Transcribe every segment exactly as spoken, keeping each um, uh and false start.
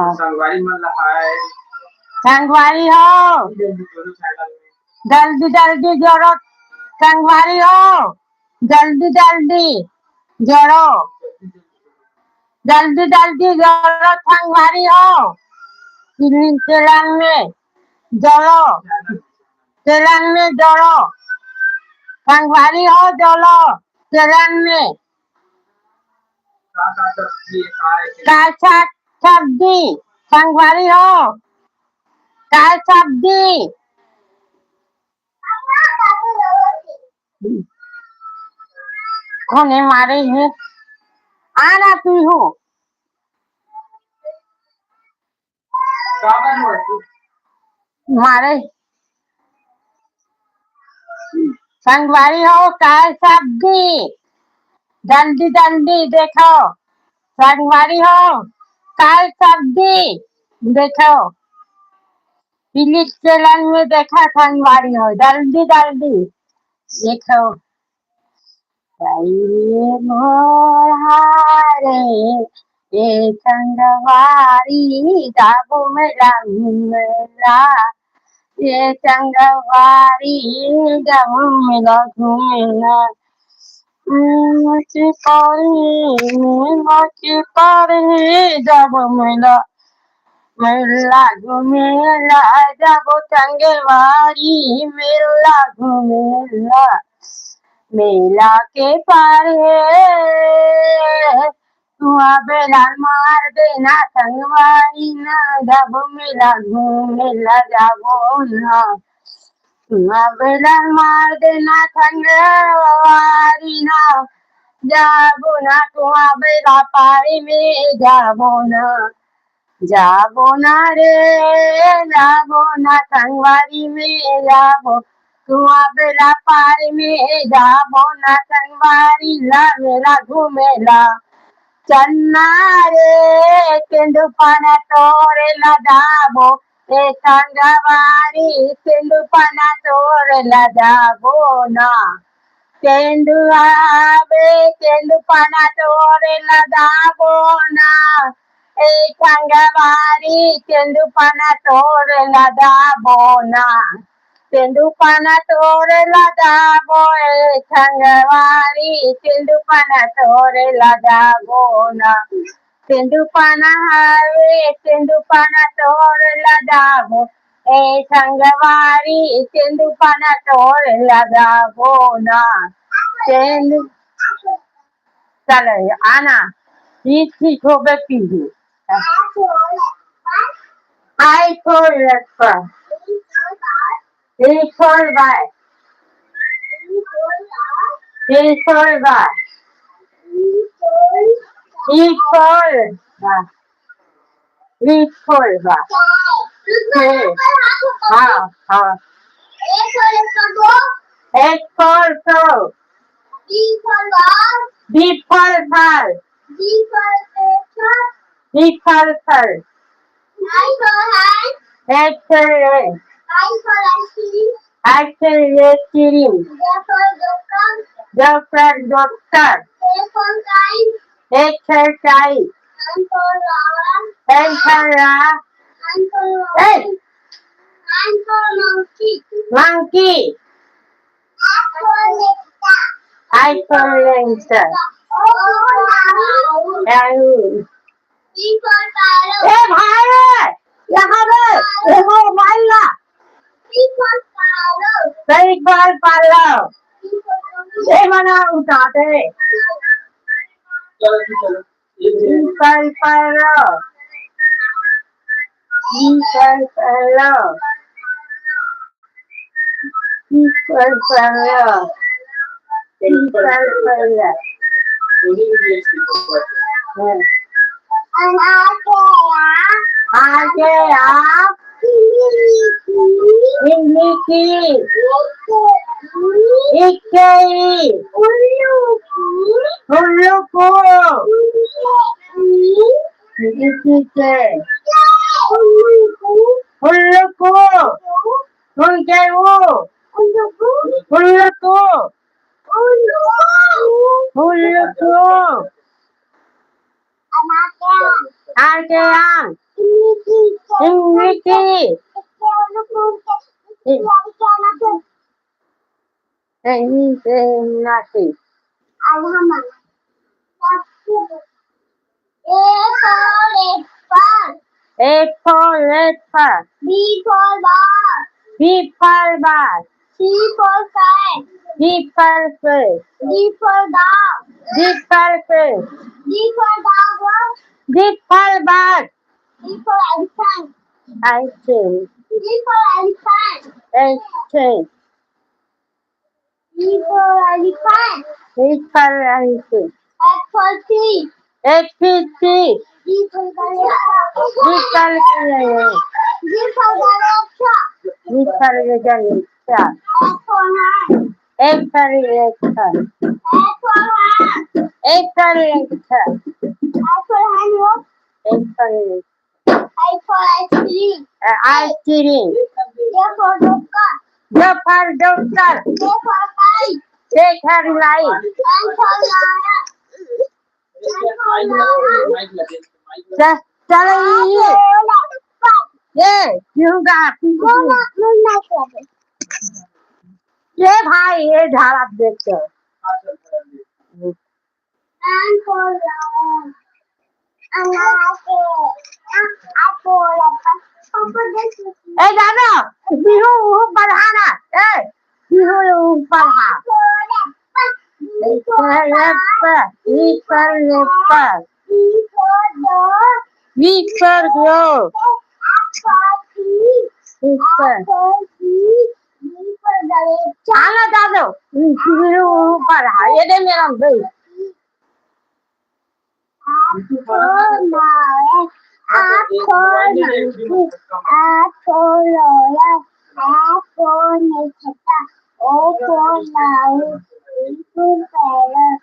संगवारी मन ला हाय। संगवारी हो, जल्दी जल्दी जोड़ो। संगवारी हो, जल्दी जल्दी जोड़ो। जल्दी जल्दी जोड़ो संगवारी हो। चैनल में जोड़ो, चैनल में जोड़ो। संगवारी हो, जोड़ो चैनल में। का साग सब्जी संगवारी हो? का सब्जी? कोने मारे हे? आना तू हो। मारे संगवारी हो, काय सब्जी? जल्दी जल्दी देखो संगवारी हो, काय सब्जी? देखो, प्लीज चैनल में देखा संगवारी हो, जल्दी जल्दी देखो। रे मोर हारे, ए संगवारी, जाबो मेला घूमेला। ए संगवारी, जाबो मेला घूमेला। मची पारी, मची पारी, जाबो मेला। मेला घूमेला जाबो संगवारी, मेला घूमेला। मेला के पार हे, तुआ बेला मार देना संगवारी ना, जाबो मेला घूमेला जाबो ना। तुआ बेला मार देना संगवारी ना, जाबो ना, तुआ बेला पारी में जाबो ना। जाबो ना रे, जाबो ना संगवारी में जाबो, तुआ बेला पार में जाबो ना संगवारी ला मेला घूमेला। चन्ना रे, तेंदू पाना तोरे ला जाबो, ए संगवारी, तेंदू पाना तोरे ला जाबो ना। तेंदू आबे, तेंदू पाना तोरे ला जाबो ना। ए संगवारी, तेंदू पाना तोरे ला जाबो ना। तेंदू पाना तोरे ला जाबो, ए संगवारी, तेंदू पाना तोरे ला जाबो ना। तेंदू पाना हावे, तेंदू पाना तोरे ला जाबो, ए संगवारी, तेंदू पाना तोरे ला जाबो ना। तेंदू, चलो, आना, ठीक, ठीक हो गए, पीहू। I for apple. E for ball. E for ball. E for ball. E for ball. हाँ, हाँ। H for shoe. B for ball. B for ball. G for, G for girl. I for hand. H for hand. I for ice cream. I for ice cream. J for joker. J for joker. K for kite. K for kite. L for llama. L for llama. M for monkey. Hey! M for monkey. Monkey. I for lengthen. I for lengthen. O for owl. Owl. P for parrot. ए भाई, यहाँ रे, ये mobile ला। P for parrot. P for parrot. P for ए मना उठाते। चलो, चलो। P for parrot. P for parrot. P for parrot. P for parrot. हाँ। आगे आ। इमली की। इक्के। उल्लू को। इसी के। उल्लू को। उनके वो। उल्लू को। उल्लू को। आगे आ। K. K, K, K, K. A for apple. A for apple. B for ball. B for ball. C for cat. C for cat. D for dog. D for cat. D for dog. D for dog. E for elephant. Elephant. E for elephant. Elephant. E for elephant. E for elephant. F for fish. F for fish. G for giraffe. G for giraffe. G for giraffe. G for giraffe. F for hand. F for hand. F for hand. F for hand. F for hand. F for hand. I for ice cream. Uh, ice cream. J for joker. J for joker. K for kite. K for kite. L for lion. L for lion. चल, चल, ये। ये, क्यों गा? बोला, बोलना क्या है? ये भाई, ये झाड़ा देख के। L for lion. ए, जानो, बिहू, ऊ पढ़ा ना। ए, बिहू, ऊ पढ़ा। E for apple, E for apple. E for dog. E for dog. E for आला दादो, बिहू, ऊ पढ़ा। ये दे मेरा भाई। A for mouse, A for monkey, A for lion, F for nutshell, O for owl, P for parrot.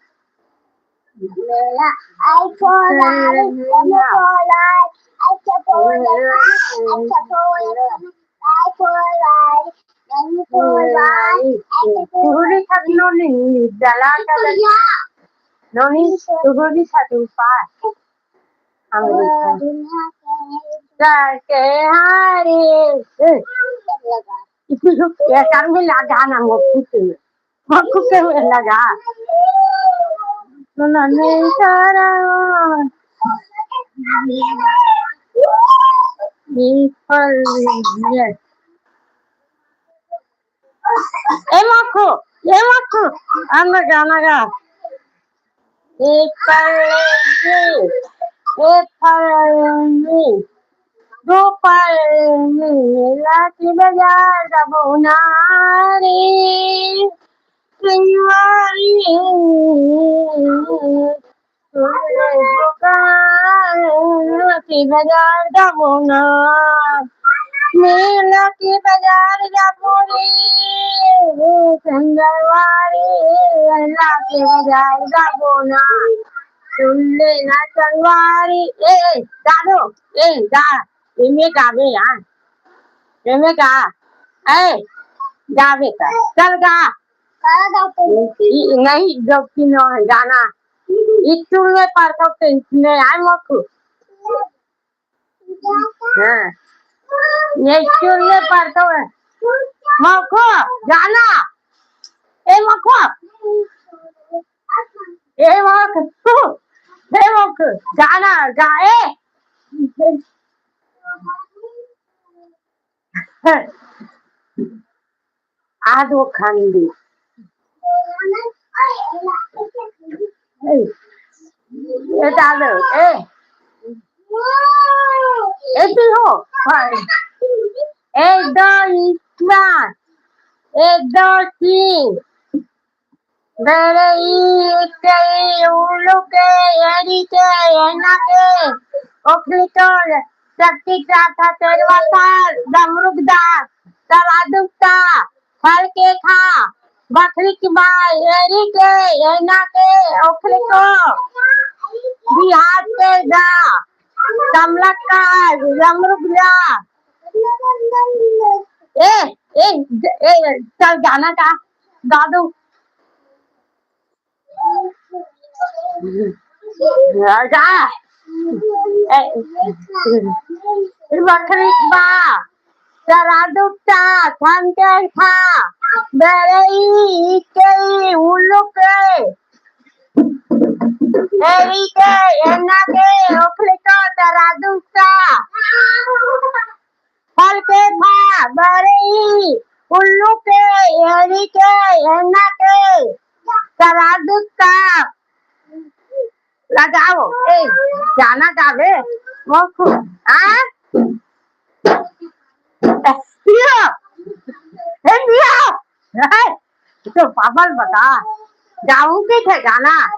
I for lion, M for lion, H for elephant, I for lion, L for lion. तुहरी खातिर नोनी जला के दे। नोनी, तुहरी खातिर पा। हम देखा। जाके हारे। ए, ये काम में लगा ना मोखू के। मोखू के में लगा। सुना नहीं सारा। ये फल ये। ए मोखू, ए मोखू, अंदर गाना गा। एक पल में, एक पल में, दो पल में, लाठी बजा दबो ना रे, संगवारी। के बजार जाबो ना, मेला के बजार जाबो रे, ओ संगवारी, मेला के बजार जाबो ना, सुन ले ना संगवारी। ए, ए, गा दो, ए, गा, एमे गाबे यार, एमे गा, ए, गाबे का, चल गा। काला गाँव के ई, ई, नहीं, गलती न है, गाना। ई टूल में पढ़ता हूँ, तो इसमें आए मखू। हाँ। ये टूल में पढ़ता हूँ। मखू, गाना। ए मखू। ए मखू। ए मखू, गाना, गा, ए। आदो खंडी। ए, ए दादो, ए। ए ती हो, हाँ। ए दो इतना, ए दो तीन। बेरे ई के, उलू के, एरी के, एना के, ओखली तोर, शक्ति का था तेरवा था, दमरुक दा, तरादुक ता, फल के खा, बखरी की माय, एरी के, एना के, ओखली को, बिहार के गा, कमलक का, दमरुक दा। ए, ए, ए, चल गाना का, गा दो। राजा। ए, बखरी बा, तरा दुत्ता, थन के था, बरई, इकई, उल्लू के, एरी के, एना के, ओखली को, तरा दुत्ता, फल के था, बरई, उल्लू के, एरी के, एना के, तरा दुत्ता। लगाओ, ए, गाना गावे, वो खु-, आ? पियो, ए, पियो, ए, तो पागल बता, गाऊं के थे गाना?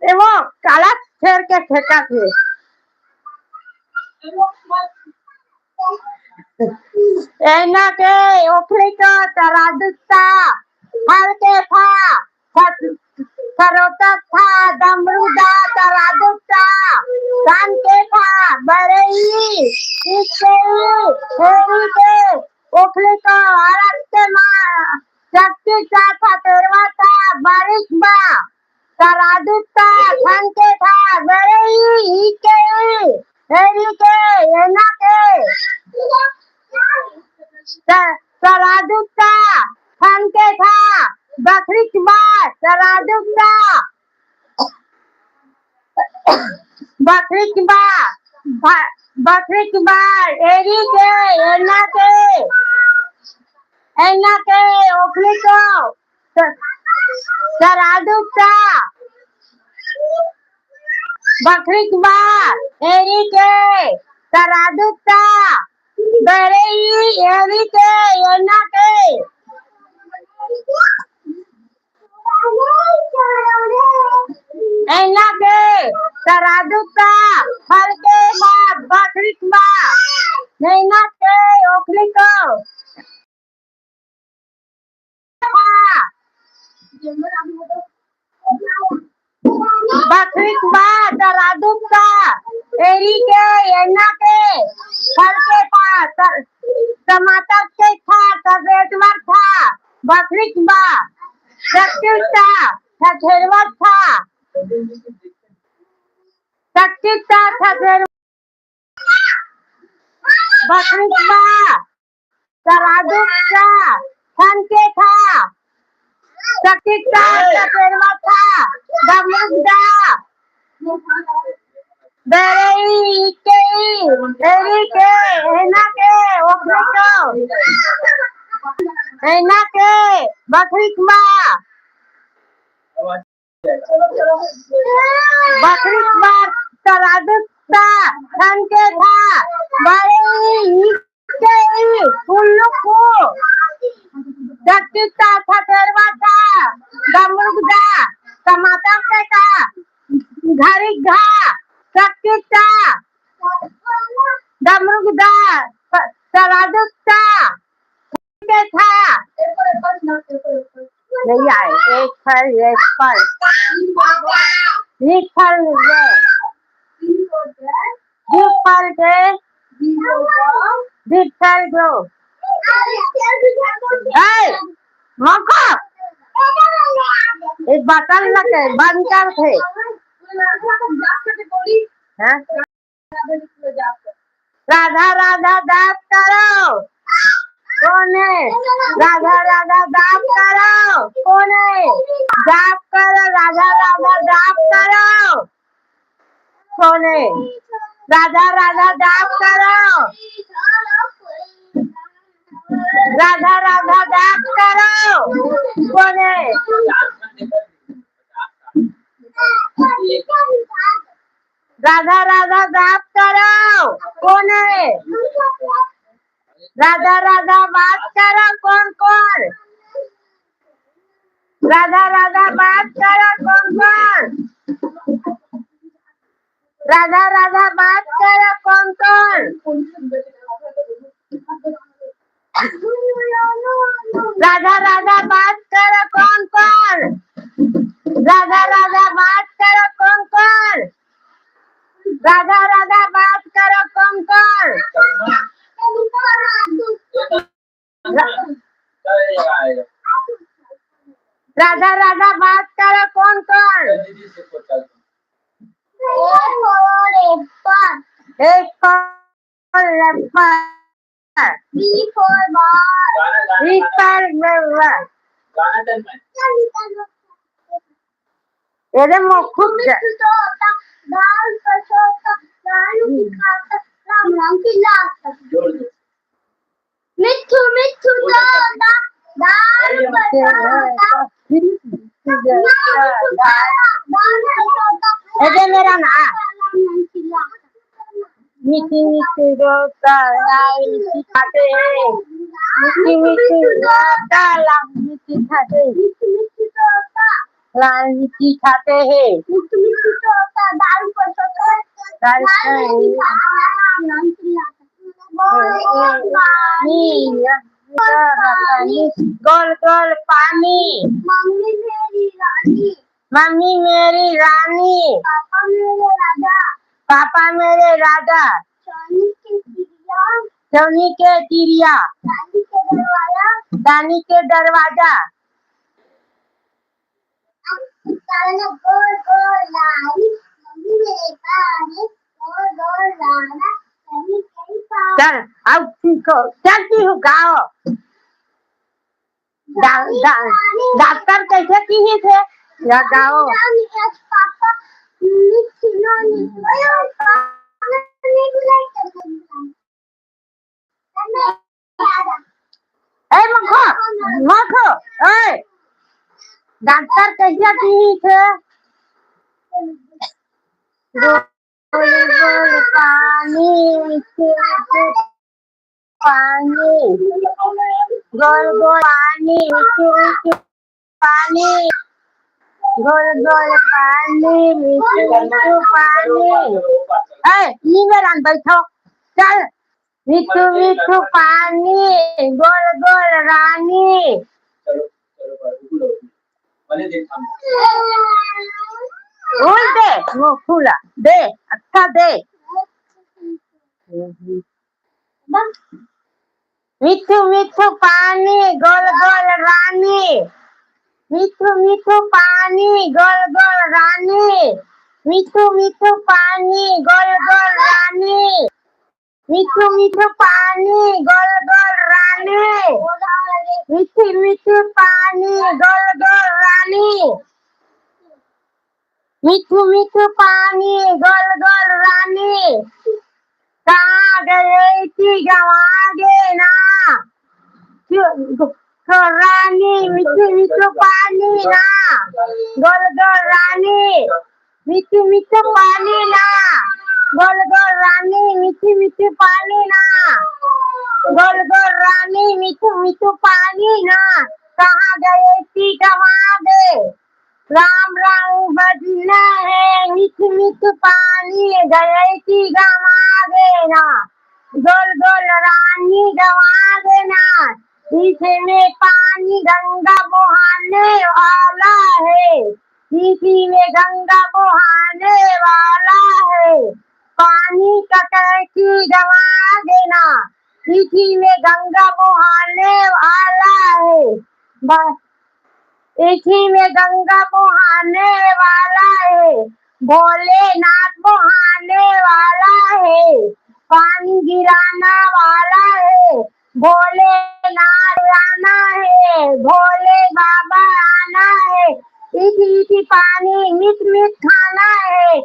ए, वो काला फेर के फेंका थे। एना के ओखली का तरा दुत्ता, हर के फा, फत-, फरोता था, डमरू दा, तरा दुत्ता, कान के फा, बरई, इकई, हेरी के, ओखली का अरग के मा, शक्ति का था, तेरवा था, बारिश बा, तरा दुत्ता, थन के था, बरई, इकई, हेरी के, एना के। त-, तरा दुत्ता, थन के था, बखरी के बा, तरा दुत्ता, बखरी के बा, ब-, बखरी के बा, एरी के, एना के, एना के, ओखली को, त-, तरा दुत्ता, बखरी के बा, एरी के, तरा दुत्ता, बरई, एरी के, एना के, एना के, तरा दुत्ता, हर के बा, बखरी के बा, एना के, ओखली को। बखरी के बा, तरा दुत्ता, एरी के, एना के, फल के था, त-, टमाटर के था, टमेटवर था, बखरी के बा, शक्ति था, ठठेरवर था, शक्ति था, ठठेर-, बखरी के बा, तरा दुत्ता, थन के था, शक्ति था, ठठेरवा था, डमरू दा, बरई, इकई, एरी के, एना के, ओखली को, एना के, बखरी के बा। बखरी के बा, तरा दुत्ता, थन के था, बरई, इकई, उल्लू को, शक्ति था, ठठेरवा था, डमरू दा, टमाटर के था, घरी घा, शक्ति था, डमरू दा, तरा दुत्ता, के था। नहीं आए, एक फल, एक फल। एक फल, ये। दू फल के, दू फल दो। ए, मको। एक बटन लगे, बंद कर थे। हैं? राधा राधा जाप करो। कोने? राधा राधा जाप करो। कोने? जाप करो, राधा राधा जाप करो। कोने? राधा राधा जाप करो। राधा राधा जाप करो। कोने? राधा राधा जाप करो। कोने? राधा राधा बात करो, कोन कोन? राधा राधा बात करो, कोन कोन? राधा राधा बात करो, कोन कोन? राधा राधा बात करो, कोन कोन? राधा राधा बात करो, कोन कोन? राधा राधा बात करो, कोन कोन? रा-, राधा राधा बात करो, कोन कोन? A for apple. B for ball. B for ball. ये दे मोखुक। मिट्ठू तोता, दाल पर सोता, दाल की खाता, राम राम चिल्लाता। जोर से। मिट्ठू मिट्ठू तोता, दाल पर सोता, मिट्ठू तोता, दाल पर सोता, ये दे मेरा ना। राम राम चिल्लाता। मिट्ठू मिट्ठू तोता लाल मिर्ची खाते हैं। मिट्ठू मिट्ठू तोता लाल मिर्ची खाते हैं। लाल मिर्ची खाते हैं। मिट्ठू मिट्ठू तोता दाल पर सोता, दाल पर सोता। गोल गोल पानी। मम्मी मेरी रानी। मम्मी मेरी रानी। पापा मेरे राजा। पापा मेरे राजा। चांदी के चिड़िया। चांदी के चिड़िया। चांदी के दरवाजा। चांदी के दरवाजा। गोल गोल रानी, मम्मी मेरे रानी, गोल गोल राना, कहीं कहीं पानी। चल, अब सीखो, चल पीहू गाओ। डा-, डा-, डॉक्टर कैसे किहिस हे? या गाओ। ए मखो, मखो, ए डॉक्टर कैसे किहिस हे? गोल गोल पानी, मीठे मीठे पानी, गोल गोल पानी, मीठे मीठे पानी, गोल गोल पानी, मीठे मीठे पानी। ए, ई मेरा बैठो, चल। मीठू मीठू पानी, गोल गोल रानी। फूल दे, वो फूला दे, अच्छा दे। मीठू मीठू पानी, गोल गोल रानी। मीठू मीठू पानी, गोल गोल रानी। मीठू मीठू पानी, गोल गोल रानी। मीठू मीठू पानी, गोल गोल रानी। मीठू मीठू पानी, गोल गोल रानी। मीठू मीठू पानी, गोल गोल रानी। कहाँ गए कि गवा गे ना। क्यों, रानी, मीठू मीठू पानी ना। गोल गोल रानी। मीठू मीठू पानी ना, गोल गोल रानी, मीठू मीठू पानी ना, गोल गोल रानी, मीठू मीठू पानी ना, कहाँ गए कि गवा गे। राम राम बजना हे, मीठू मीठू पानी, गए कि गवा गे ना, गोल गोल रानी गवा गे ना, पीछे में पानी गंगा बोहाने वाला हे। पीछे में गंगा बोहाने वाला हे, पानी कटकी गवा गे ना, पीछे में गंगा बोहाने वाला हे, पीछे में गंगा बोहाने वाला हे, भोलेनाथ बोहाने वाला हे, पानी गिराना वाला हे, भोलेनाथ आना हे, भोले बाबा आना हे, इठी इठी पानी मीठ मीठ खाना हे,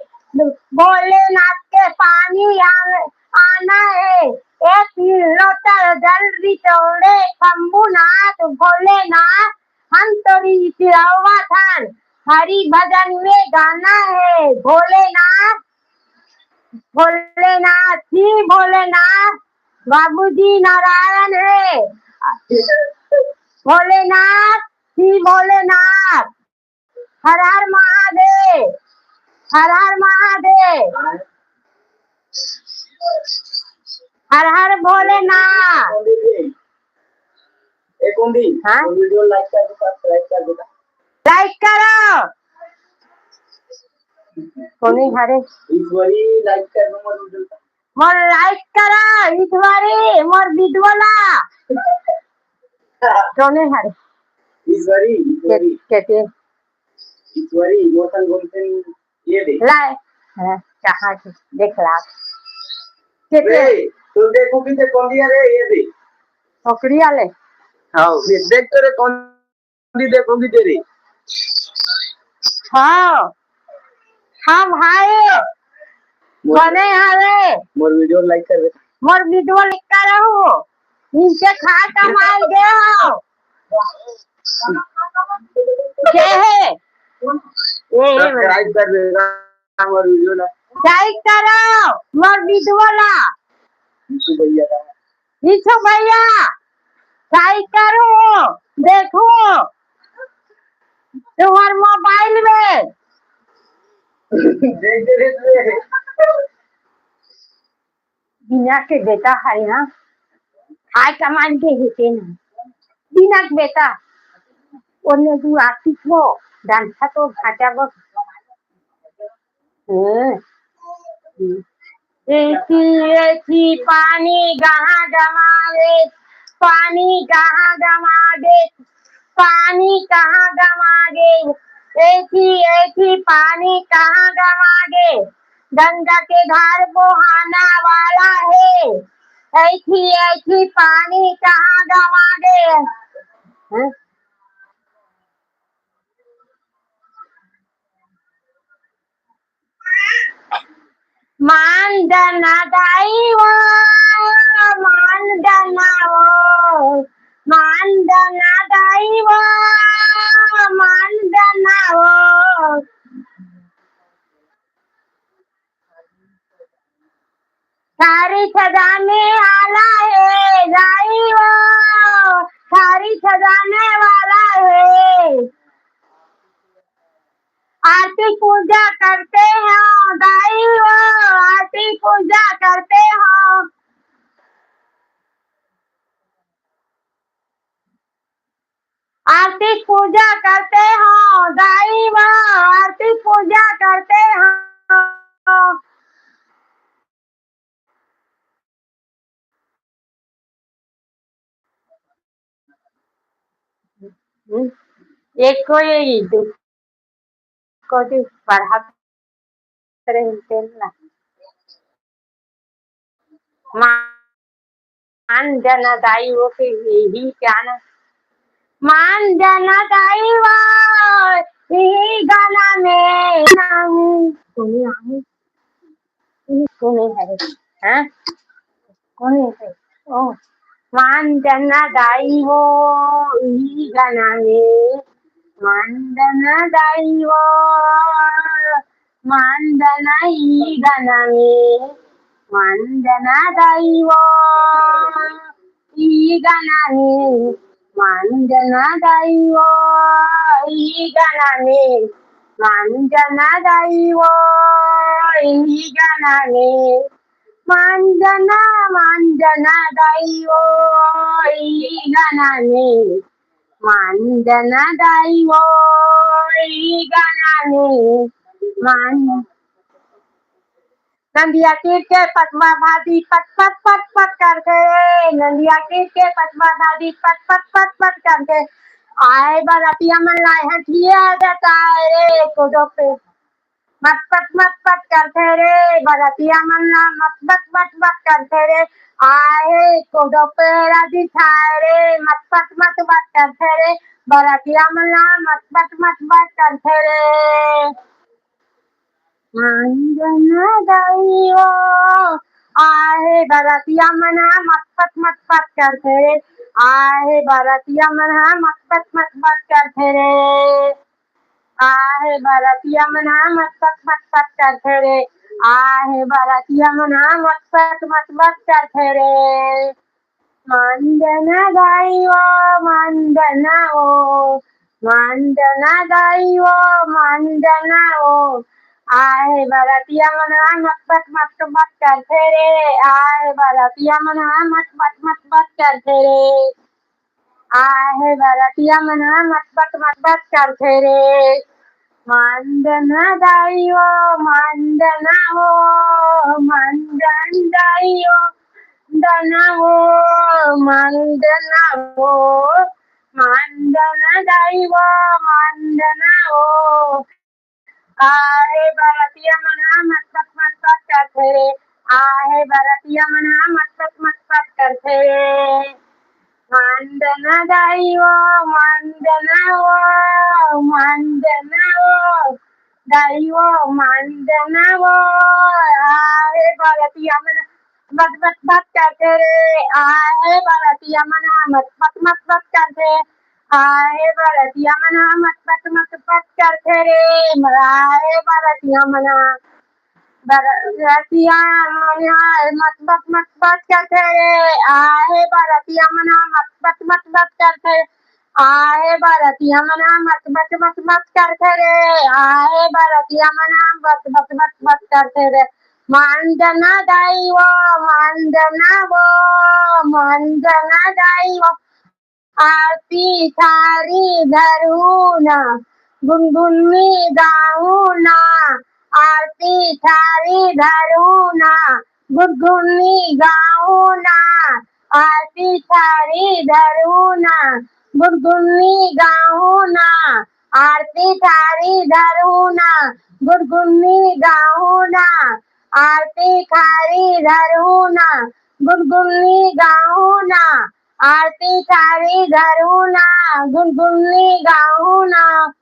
भोलेनाथ के पानी आन-, आना हे, एक लोटा जल रिचौड़े शंभुनाथ भोलेनाथ, हम तोरी चिरौवा थान, हरि भजन में गाना हे, भोलेनाथ, भोलेनाथ ही भोलेनाथ, बाबूजी नारायण हे। भोलेनाथ ही भोलेनाथ। हर हर महादेव, हर हर महादेव, हर हर भोलेनाथ। ए कुंदी, हाँ? वो video like कर दो, subscribe कर दो। Like करो। कोनी हरे? ईश्वरी like कर दो मोर video। मोर like करा, ईश्वरी, मोर video ला। कोने हरे? ईश्वरी, ईश्वरी। के, के, के? ईश्वरी, मोर संग घूमते ये दे। लाए। हाँ, कहाँ के? देख ला। के, के? ए, तू देखो कि ते कौन दिया रे, ये भी। पकड़िया ले। हाँ, ये देख तो रे, कौन दी देखो कि तेरी। हाँ। हाँ भाई। मोर बने हवे। मोर video like कर दे। मोर video like करो। इनके खा कमाल दे हो। के हे? ए, ए, subscribe कर देगा मोर video ला। Like करो मोर video ला। यीशु भैया का। यीशु भैया, like करो, देखो, तुम्हार mobile में। देख, देख, देख। बिना के बेटा है ना, हाई कमांड के हेते ना। बिना के बेटा, ओने दू आती हो, डांसा तो भाटा बस। हम्म। एथी, एथी पानी कहाँ गमा गे, पानी कहाँ गमा गे, पानी कहाँ गमा गे, एथी, एथी पानी कहाँ गमा गे, गंगा के धार बोहाना वाला हे, एथी, एथी पानी कहाँ गमा गे, हैं? मान दना दाई वो, मान दना वो, मान दना दाई वो, मान दना वो। थारी सजाने वाला है दाई वो, थारी सजाने वाला है। आरती पूजा करते हो दाई वो, आरती पूजा करते हो। आरती पूजा करते हो दाई वो, आरती पूजा करते हो। हम्म, एको ये दू कोटी पढ़ा रहे तेन ला। मान दना दाई वो के यही गाना। मान दना दाई वो, यही गाना में नाम सुनी आऊं। कोने हरे? हाँ? कोने हे? ओ, मान दना दाई वो, ई गाना में। मान दना दाई वो, मान दना ई गाना में। मान दना दाई वो, ई गाना में। मान दना दाई वो, ई गाना में। मान दना दाई वो, ई गाना में। मान दना, मान दना दाई वो, ई गाना में। मान दना दाई वो, ई गाना में। मान नंदिया तीर के पटवा भादी पट पट पट पट करथे रे, नंदिया तीर के पटवा भादी पट पट पट पट करथे। आए बरतिया मन लाए हथिया जताए रे, कोदो पे मत पट मत पट करथे रे, बरतिया मन ला मत पट मत मत करथे रे। आए कोदो पेरा दिखाए रे, मत पट मत मत करथे रे, बरतिया मन ला मत पट मत मत करथे रे। मान दना दाई वो, आहे बरतिया मन हा मत पट मत पट करथे रे, आहे बरतिया मन हा मत पट मत पट करथे रे, आहे बरतिया मन हा मत पट मत पट करथे रे, आहे बरतिया मन हा मत पट मत पट करथे रे। मान दना दाई वो, मान दना वो, मान दना दाई वो, मान दना वो। आहे बरतिया मन हा मत पट मत पट करथे रे, आहे बरतिया मन हा मत पट मत पट करथे रे, आहे बरतिया मन हा मत पट मत पट करथे रे। मान दना दाई वो, मान दना वो, मान दना दाई वो, दना वो, मान दना वो, मान दना दाई वो, मान दना वो। आहे बरतिया मन हा मत पट मत पट करथे रे, आहे बरतिया मन ह मत मत मत मत करथे रे। मंदना दाई वो, मंदना वो, मंदना वो, दाई वो, मंदना वो। आहे बरतिया मन मत मत मत करथे रे। आहे बरतिया मन ह मत मत मत मत करथे। आहे बरतिया मन ह मत मत मत मत करथे रे। आहे बरतिया मन ह बरतिया मन ह मत मत मत मत करथे रे। आहे बरतिया मन ह मत मत मत मत करथे। आहे बरतिया मन ह मत मत मत मत करथे रे। आहे बरतिया मन ह मत मत मत मत करथे रे। मंदना दाई वो, मंदना वो, मंदना दाई वो। आरती थारी धरहू ना, गुनगुनी गाहू ना। आरती थारी धरहू ना, गुनगुनी गाहू ना। आरती थारी धरहू ना, गुनगुनी गाहू ना। आरती थारी धरहू ना, गुनगुनी गाहू ना। आरती थारी धरहू ना, गुनगुनी गाहू ना। आरती थारी धरहू ना, गुनगुनी गाहू ना।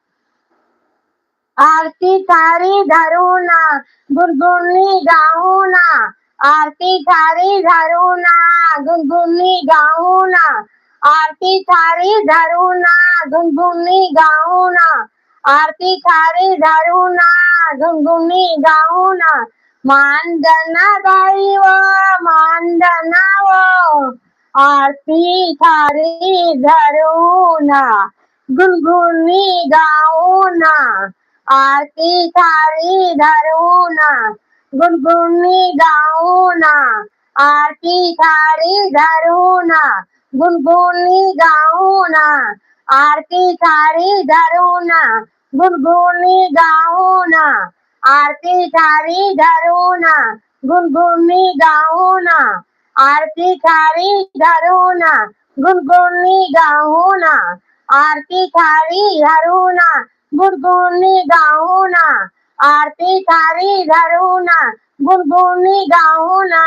आरती थारी धरहू ना, गुनगुनी गाहू ना। आरती थारी धरहू ना, गुनगुनी गाहू ना। आरती थारी धरहू ना, गुनगुनी गाहू ना। आरती थारी धरहू ना, गुनगुनी गाहू ना। मंदना दाई वो, मंदना वो। आरती थारी धरहू ना, गुनगुनी गाहू ना। आरती थारी धरहू ना, गुनगुनी गाहू ना। आरती थारी धरहू ना, गुनगुनी गाहू ना। आरती थारी धरहू ना, गुनगुनी गाहू ना। आरती थारी धरहू ना, गुनगुनी गाहू ना। आरती थारी धरहू ना, गुनगुनी गाहू ना। आरती थारी धरहू ना, गुनगुनी गाहू ना। आरती थारी धरहू ना, गुनगुनी गाहू ना।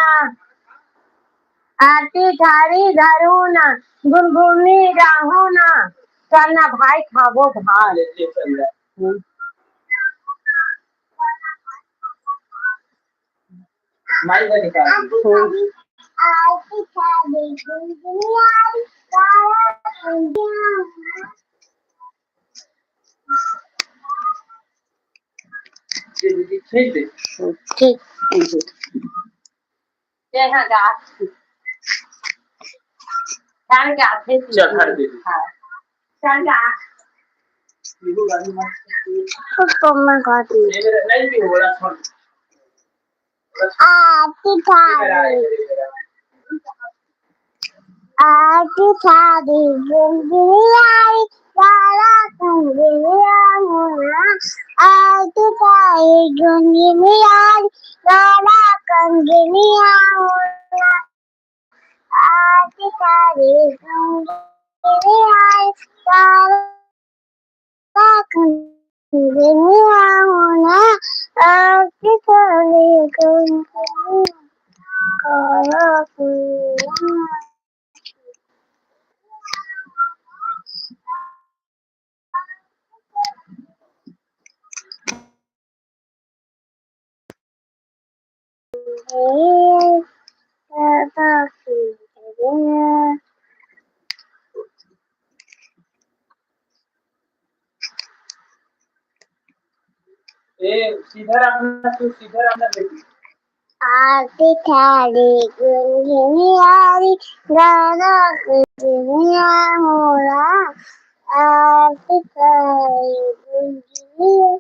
आरती थारी धरहू ना, गुनगुनी गाहू ना। चल ना भाई, खाबो भात। हम्म। ठीक, ठीक। ये हाँ गा। हाँ गा, फिर चल, हट दे। हाँ। चल गा। तो मैं गाती हूँ। ये मेरा नहीं भी हो रहा, छोड़। आरती थारी, आरती थारी गुनगुनी आई, गाला कंगनी आ मोला। आरती थारी गुनगुनी आई, गाला कंगनी आ मोला। आरती थारी गुनगुनी आई, गाला कंगनी आ मोला। आरती थारी गुनगुनी आई, गाला कंगनी आ। ए, सीधा राम ना, तू सीधा राम ना बेटी। आरती थारी गुनगुनी आई, गाला कंगनी आ मोला। आरती थारी गुनगुनी।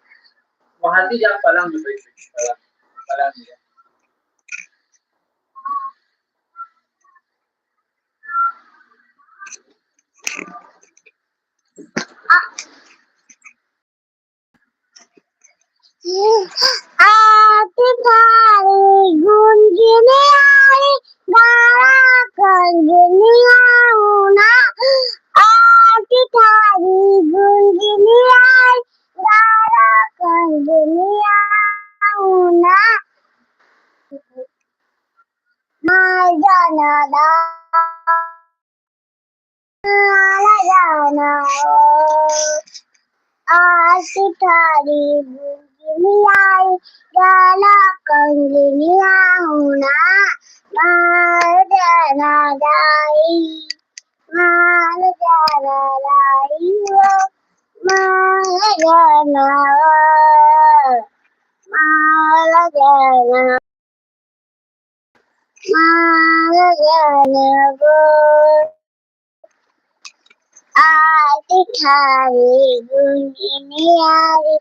वहाँ से जा, पलंग में बैठ, पलंग, पलंग में। आरती थारी गुनगुनी आई, गाला कंगनी आ मोला। आरती थारी गुनगुनी आई, गाला कंगनी आ मोला। जाना दा, माला जाना ओ। आसी थारी गुंजनी आई, गाना कंगनी आहुना, माला जाना दाई, माला जाना दाई ओ, माला जाना ओ, माला जाना, माला जाना ओ। आती थारी गुंजनी आई,